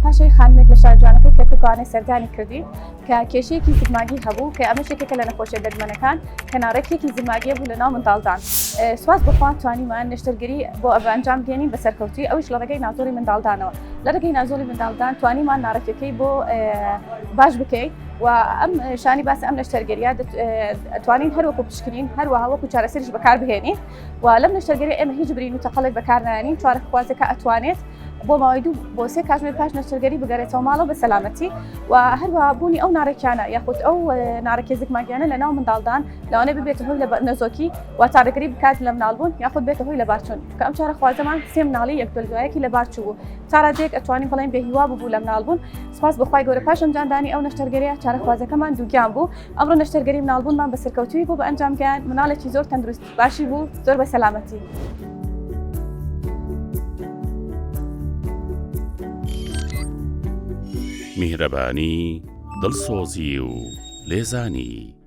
پاشەوەی خانمێک لە شارە جوانەکەی کەرکوک وانەی سەردانی کردی کە کێشەیەکی زگماگی هەبوو کە ئەمەش یەکێکە لە نەخۆشیە دەگمەنەکان کە ناڕێکیەکی زگماگیە بوو لە ناو منداڵدان سواز بەخوا توانیمان نەشتەرگەری بۆ ئەڤ ئەنجام بگەێنین بە سەرکەوتوی ئەوش لە ڕێگەی نازۆری منداڵدانەوە لە ڕێگەی نازۆری منداڵدان توانیمان ناڕێکیەکەی بۆ باش بکەین و ئەم شانی باس ئەم نەشتەرگەریە توانین هەروەکو پشکنین هەروەها وەکو چارەسەریش بەکار بهێنین و لەم نەشتەرگەری ئێمە هیچ برین و تەقەڵێک بەکارنانین چارەخوازەکە ئەتوانێت بۆ ماوەی دوو بۆ سێ کاتژمێر پاش نەشتەرگەری بگەرێتەوە ماڵەوە بە سەلامەتی و هەروەها بوونی ئەو ناڕێکیانە یاخود ئەو ناڕێکی زگماگیانە لە ناو منداڵدان لەوانەیە ببێتە هۆی لە نەزۆکی و تاڕێگری بکات لە مناڵبوون یاخود بێتە هۆی لەبارچوون کە ئەم چارەخوازەمان سێ مناڵی یەک دوایەکی لەبارچوو بوو تا ڕادەیەک ئەتوانین بڵێین بێهیوا بوو لە مناڵبوون سوپاس بۆ خوای گەورە پاش ئەنجامدانی ئەو نەشتەرگەریە چارەخوازەکەمان دووگیان بوو ئەمڕۆ نەشتەرگەری مناڵبوونمان بە سەرکەوتوویی بۆ بە ئەنجام گەیاند مناڵێکی زۆر تەندروست باشی بوو زۆر بە سەلامەتی. میهرەبانی، دڵسۆزی و لێزانی.